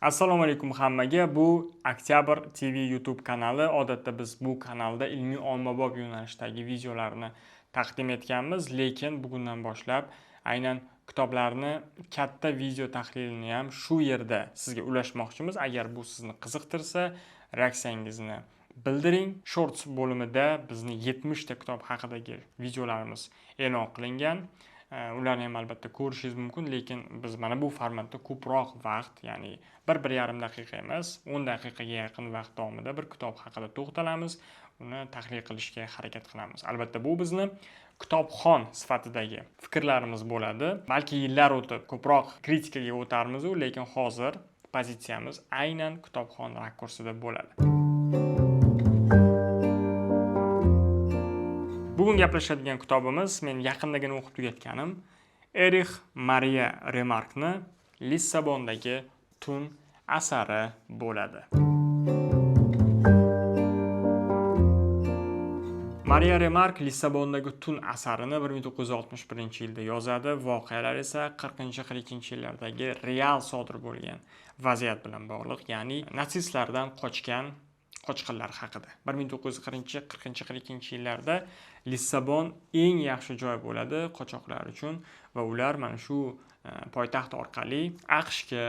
Assalomu alaykum hammaga. Bu Oktyabr TV YouTube kanali. Odatda biz bu kanalda ilmiy ommabop yo'nalishdagi videolarni taqdim etganmiz, lekin bugundan boshlab aynan kitoblarni katta video tahlilini ham shu yerda sizga ulashmoqchimiz. Agar bu sizni qiziqtirsa, reaksiyangizni bildiring. Shorts bo'limida bizni 70 ta kitob haqidagi videolarimiz e'lon qilingan. Ularni ham albatta ko'rishingiz mumkin, lekin biz mana bu formatda ko'proq vaqt, ya'ni 1-1,5 daqiqa emas, 10 daqiqaga yaqin vaqt davomida bir kitob haqida to'xtalamiz, uni tahlil qilishga harakat qilamiz. Albatta bu bizni kitobxon sifatidagi fikrlarimiz bo'ladi. Balki yillar o'tib ko'proq kritikaga o'tarmiz u, lekin hozir pozitsiyamiz aynan kitobxon rakursida bo'ladi. Bugun gaplashadigan kitobimiz men yaqindagina o'qib tugatganim Erix Mariya Remarkni Lissabondagi tun asari bo'ladi. Mariya Remark Lissabondagi tun asarini 1961-yilda yozadi. Voqealar esa 40-42-yillardagi real sodir bo'lgan vaziyat bilan bog'liq, ya'ni natsistlardan qochgan qochqinlar haqida. 1940-42 yillarda Lissabon eng yaxshi joy bo'ladi qochoqlar uchun va ular mana shu poytaxt orqali AQShga,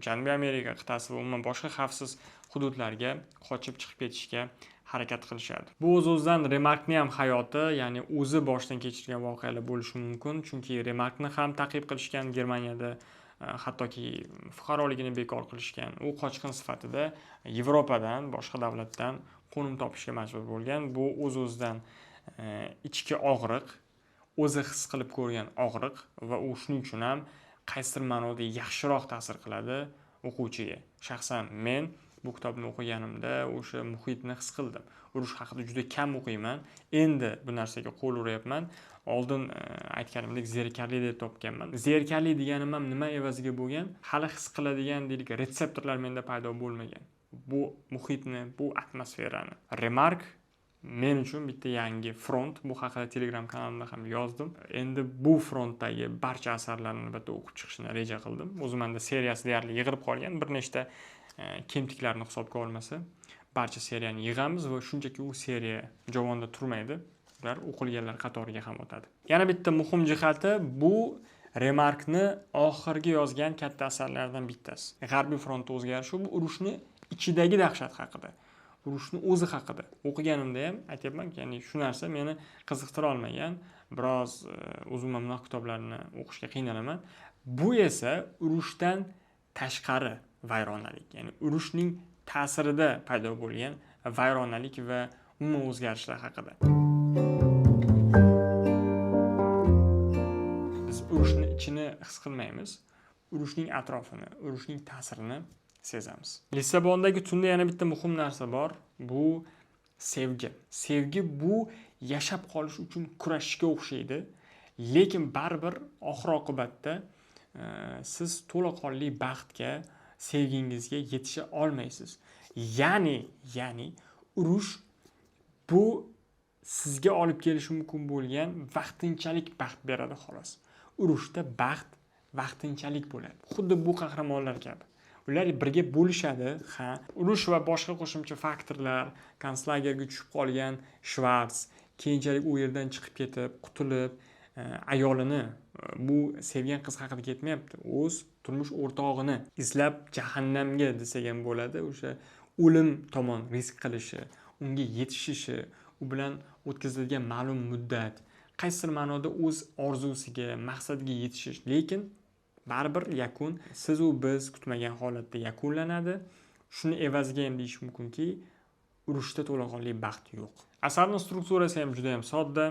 Janubiy Amerika qit'asi va umuman boshqa xavfsiz hududlarga qochib chiqib ketishga harakat qilishadi. Bu o'z-o'zidan Remarkni ham hayoti, ya'ni o'zi boshdan kechirgan voqealar bo'lishi mumkin, chunki Remarkni ham ta'qib qilishgan Germaniyada, hattoki fuqaroligini bekor qilishgan. U qochqin sifatida Yevropadan, boshqa davlatdan qo'nim topishga majbur bo'lgan. Bu o'z-o'zidan ichki og'riq, o'zi his qilib ko'rgan og'riq va u shuning uchun ham qaysidir ma'noda yaxshiroq ta'sir qiladi o'quvchiga. Shaxsan men bu kitobni o'qiganimda o'sha muhitni his qildim. Urush haqida juda kam o'qiyman. Endi bu narsaga qo'l uryapman. Oldin aytganimdek zerikarli deb topganman. Zerikarli deganim ham nima evaziga bo'lgan? Hali his qiladigan deylik retseptorlar menda paydo bo'lmagan. Bu muhitni, bu atmosferani. Remark men uchun bitta yangi front. Bu haqida Telegram kanalimda ham yozdim. Endi bu frontdagi barcha asarlarni albatta o'qib chiqishni reja qildim. O'zi menda seriyasi deyarli yig'ilib qolgan, bir nechta kemtiklarni hisobga olmasa, barcha seriyani yig'amiz va shunchaki u seriya javonda turmaydi. Ular o'qilganlar qatoriga ham o'tadi. Yana bitta muhim jihati bu Remarkni oxirgi yozgan katta asarlaridan bittasi. G'arbiy frontda o'zgarish bu urushni ichidagi dahshat haqida. Urushni o'zi haqida. O'qiganimda ham aytyapmanki, ya'ni shu narsa meni qiziqtira olmagan. Biroz o'zim ham bunaqa kitoblarni o'qishga qiynalaman. Bu esa urushdan tashqari vayronalik, ya'ni urushning ta'sirida paydo bo'lgan vayronalik va umuman o'zgarishlar haqida. Biz urushni ichini his qilmaymiz, urushning atrofini, urushning ta'sirini sezamiz. Lissabondagi tunda yana bitta muhim narsa bor, bu sevgi. Sevgi bu yashab qolish uchun kurashishga o'xshaydi, lekin baribir oxir-oqibatda siz to'laqonli baxtga, sevgingizga yetisha olmaysiz. Ya'ni urush bu sizga olib kelishi mumkin bo'lgan vaqtinchalik baxt beradi xolos. Urushda baxt vaqtinchalik bo'ladi. Xuddi bu qahramonlar kabi. Ular birga bo'lishadi, ha. Urush va boshqa qo'shimcha faktorlar, konslagerga tushib qolgan Shvarts, keyinchalik u yerdan chiqib ketib, qutulib, ayolini, bu sevgan qiz haqida ketmayapti. O'z turmush o'rtog'ini izlab jahannamga desak ham bo'ladi, o'sha o'lim tomon risk qilishi, unga yetishishi, u bilan o'tkazilgan ma'lum muddat, qaysidir ma'noda o'z orzusiga, maqsadiga yetishish, lekin baribir yakun siz u biz kutmagan holatda yakunlanadi. Shuni evaziga ham deyish mumkinki, urushda to'laqonli baxt yo'q. Asarning strukturasi ham juda ham sodda.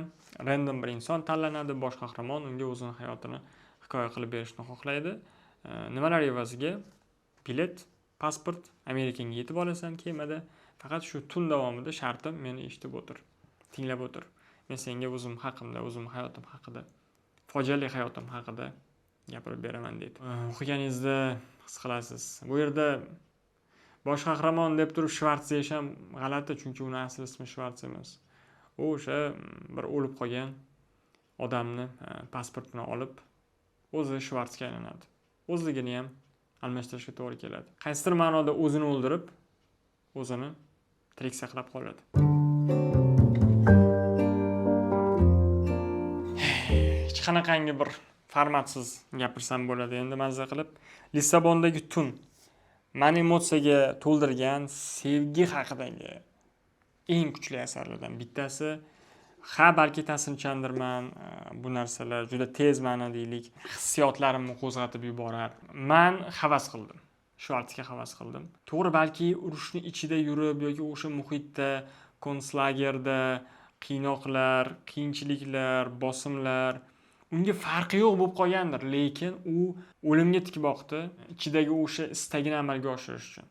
Random bir inson tanlanadi, bosh qahramon unga o'zini hayotini hikoya qilib berishni xohlaydi. Nimalar evaziga? Bilet, pasport, Amerikanga yetib olasan kemada. Faqat shu tun davomida shartim meni eshitib o'tir, tinglab o'tir. Men senga o'zim haqimda, o'zim hayotim haqida, fojiali hayotim haqida gapirib beraman deydi. O'qiganingizda his qilasiz. Bu yerda bosh qahramon deb turib Shvarts deyish ham g'alati, chunki uni asl ismi Shvarts emas. U o'sha bir o'lib qolgan odamni pasportini olib o'zi Shvartsga aylanadi. O'zligini ham almashtirishga to'g'ri keladi. Qaysidir ma'noda o'zini o'ldirib, o'zini tirik saqlab qoladi. Hech qanaqangi bir formatsiz gapirsam bo'ladi endi mazza qilib. Lissabondagi tun mani emotsiyaga to'ldirgan sevgi haqidagi eng kuchli asarlardan bittasi. Ha, balki ta'sirchandirman, bu narsalar juda tez mani deylik, hissiyotlarimni qo'zg'atib yuborar. Man havas qildim. Shvartsga havas qildim. To'g'ri, balki urushni ichida yurib yoki o'sha muhitda, konslagerda qiynoqlar, qiyinchiliklar, bosimlar unga farqi yo'q bo'lib qolgandir, lekin u o'limga tik boqdi, ichidagi o'sha istagini amalga oshirish uchun.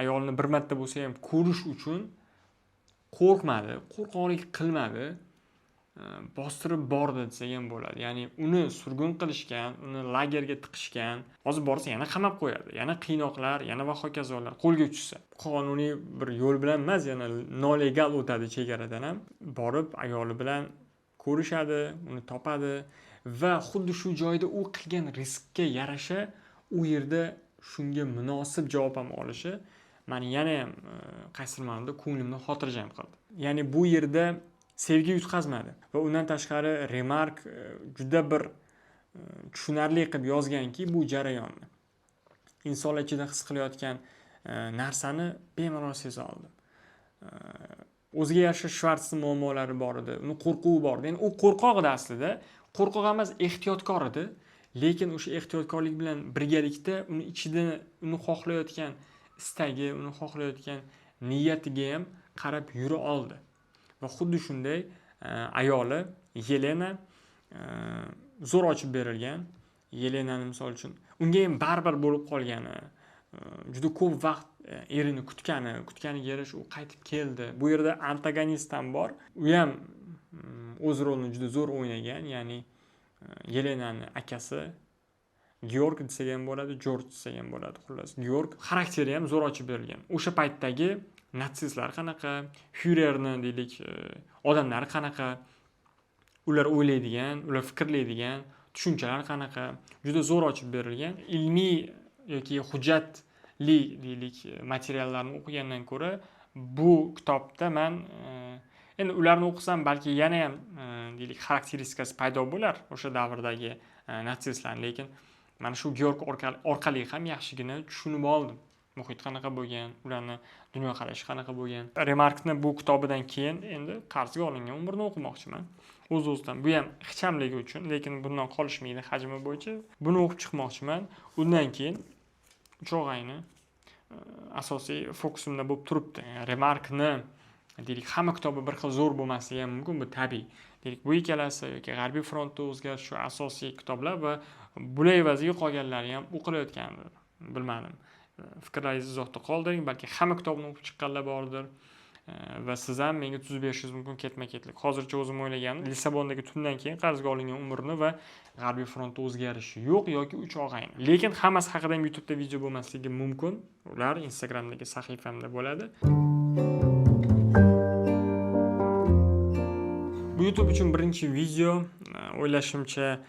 Ayolni bir marta bo'lsa ham ko'rish uchun qo'rqmadi, qo'rqoqlik qilmadi, bostirib bordi desak ham bo'ladi. Ya'ni uni surgun qilishgan, uni lagerga tiqishgan, hozir borsa yana qamab qo'yadi, yana qiynoqlar, yana va hokazolar qo'lga tushsa. Qonuniy bir yo'l bilan emas, yana nolegal o'tadi chegaradan ham. Borib ayoli bilan ko'rishadi, uni topadi va xuddi shu joyda u qilgan riskka yarasha u yerda shunga munosib javob ham olishi mani yana ham qaysidir ma'noda ko'nglimni xotirjam qildi. Ya'ni bu yerda sevgi yutqazmadi va undan tashqari Remark juda bir tushunarli qilib yozganki bu jarayonni. Insonlar ichida his qilayotgan narsani bemalol seza oldim. O'ziga yarasha Shvartsning muammolari bor edi, uni qo'rquvi bor edi. Ya'ni u qo'rqoq edi aslida, qo'rqoq emas, ehtiyotkor edi. Lekin o'sha ehtiyotkorlik bilan birgalikda uni ichida uni xohlayotgan istagi, uni xohlayotgan niyatiga ham qarab yura oldi. Va xuddi shunday ayoli Yelena zo'r ochib berilgan. Yelenani misol uchun unga ham baribir bo'lib qolgani, juda ko'p vaqt erini kutgani, kutganiga yarasha u qaytib keldi. Bu yerda antagonist ham bor. U ham o'z rolini juda zo'r o'ynagan, ya'ni Yelenani akasi Georg desak ham bo'ladi, George desak ham bo'ladi, xullas. Georg xarakteri ham zo'r ochib berilgan. O'sha paytdagi natsistlar qanaqa, fyurerni deylik, odamlari qanaqa, ular o'ylaydigan, ular fikrlaydigan tushunchalar qanaqa, juda zo'r ochib berilgan. Ilmiy yoki hujjatli deylik materiallarni o'qigandan ko'ra bu kitobda man endi ularni o'qisam balki yana ham deylik xarakteristikasi paydo bo'lar o'sha davrdagi natsistlar, lekin mana shu Georg orqali ham yaxshigina tushunib oldim. Muhit qanaqa bo'lgan, ularni dunyoqarashi qanaqa bo'lgan. Remarkni bu kitobidan keyin endi qarzga olingan umrni o'qimoqchiman. O'z-o'zidan bu ham ixchamligi uchun, lekin bundan qolishmaydi hajmi bo'yicha. Buni o'qib chiqmoqchiman. Undan keyin uch og'ayni asosiy fokusimda bo'lib turibdi. Remarkni deylik hamma kitobi bir xil zo'r bo'lmasligi ham mumkin, bu tabiiy. Deylik bu ikkalasi yoki G'arbiy frontda o'zgarish shu asosiy kitoblar va bular evaziga qolganlari ham o'qilayotgandir. Bilmadim. Fikrlaringizni izohda qoldiring, balki hamma kitobni o'qib chiqqanlar bordir. Va siz ham menga tuzib berishingiz mumkin ketma-ketlik. Hozircha o'zim o'ylaganim Lissabondagi tundan keyin qarzga olingan umrni va G'arbiy frontda o'zgarish yo'q yoki uch og'ayni. Lekin hammasi haqida ham YouTube'da video bo'lmasligi mumkin. Ular Instagramdagi sahifamda bo'ladi. Bu YouTube uchun birinchi video. O'ylashimcha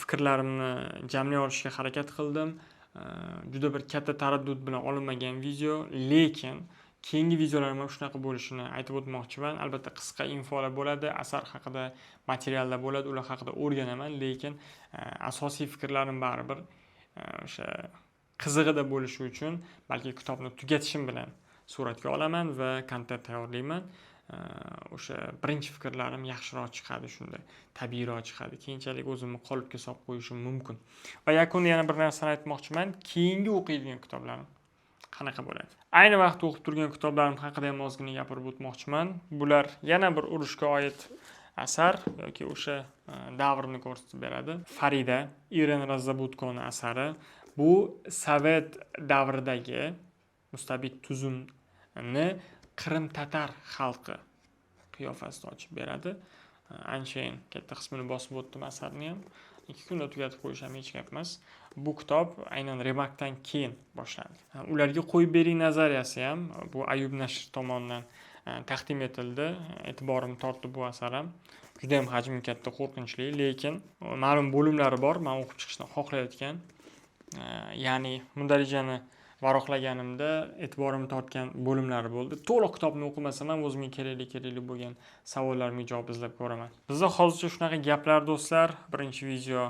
fikrlarimni jamlay olishga harakat qildim. Juda bir katta taraddud bilan olinmagan video, lekin keyingi videolarim ham shunaqa bo'lishini aytib o'tmoqchiman. Albatta qisqa infolar bo'ladi, asar haqida materiallar bo'ladi, ular haqida o'rganaman, lekin asosiy fikrlarim baribir o'sha qizig'ida bo'lishi uchun balki kitobni tugatishim bilan suratga olaman va kontent tayyorlayman. O'sha birinchi fikrlarim yaxshiroq chiqadi, shunda tabiiyroq chiqadi. Keyinchalik o'zimni qolipga solib qo'yishim mumkin. Va yakunda yana bir narsani aytmoqchiman. Keyingi o'qiydigan kitoblarim qanaqa bo'ladi? Ayni vaqtda o'qib turgan kitoblarim haqida ham ozgina gapirib o'tmoqchiman. Bular yana bir urushga oid asar yoki o'sha davrni ko'rsatib beradi. Farida, Iren Razabutkoning asari. Bu sovet davridagi mustabid tuzumni Qrim tatar xalqi qiyofasida ochib beradi. Anchayin katta qismini bosib o'tdim asarni ham. 2 kunda tugatib qo'yish ham hech gap emas. Bu kitob aynan Remarkdan keyin boshlandi. Ularga qo'yib bering nazariyasi ham bu Ayub nashr tomonidan taqdim etildi. E'tiborimni tortdi bu asar ham. Juda ham hajmi katta, qo'rqinchli, lekin ma'lum bo'limlari bor, men o'qib chiqishni xohlayotgan. Ya'ni mundarijani varaqlaganimda e'tiborimni tortgan bo'limlari bo'ldi. To'liq kitobni o'qimasam ham, o'zimga kerakli bo'lgan savollarimga javob izlab ko'raman. Bizda hozircha shunaqa gaplar, do'stlar. Birinchi video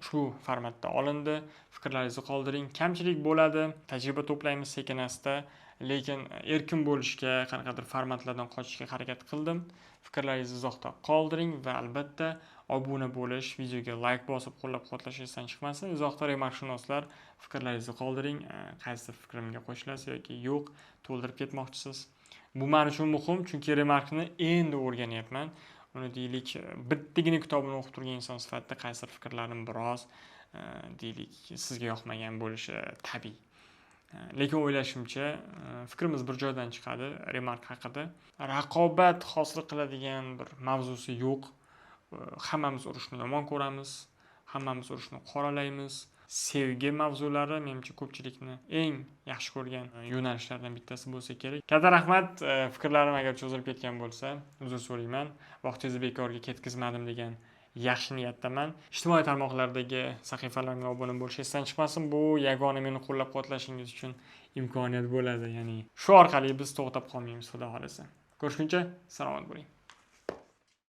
shu formatda olindi. Fikrlaringizni qoldiring. Kamchilik bo'ladi, tajriba to'playmiz sekin asta, lekin erkin bo'lishga, qanaqadir formatlardan qochishga harakat qildim. Fikrlaringizni izohda qoldiring va albatta obuna bo'lish, videoga layk bosib qo'llab-quvvatlash esdan chiqmasin. Izohda remarkshunoslar fikrlaringizni qoldiring. Qaysi fikrimga qo'shilasiz yoki yo'q, to'ldirib ketmoqchisiz. Bu men uchun muhim, chunki Remarkni endi o'rganyapman. Uni deylik, bittagina kitobini o'qib turgan inson sifatida qaysidir fikrlarim biroz deylik, sizga yoqmagan bo'lishi tabiiy. Lekin o'ylashimcha, fikrimiz bir joydan chiqadi Remark haqida. Raqobat hosil qiladigan bir mavzusi yo'q. Hammamiz urushni yomon ko'ramiz, hammamiz urushni qoralaymiz. Sevgi mavzulari menimcha ko'pchilikni eng yaxshi ko'rgan yo'nalishlardan bittasi bo'lsa kerak. Katta rahmat. Fikrlarim agar cho'zilib ketgan bo'lsa, uzr so'rayman. Vaqtingizni bekorga ketkazmadim degan yaxshi niyatdaman. Ijtimoiy tarmoqlardagi sahifalarimga obuna bo'lish esdan chiqmasin. Bu yagona meni qo'llab-quvvatlashingiz uchun imkoniyat bo'ladi. Ya'ni shu orqali biz to'xtab qolmaymiz, xudo xolasa. Ko'rishguncha salomat bo'ling.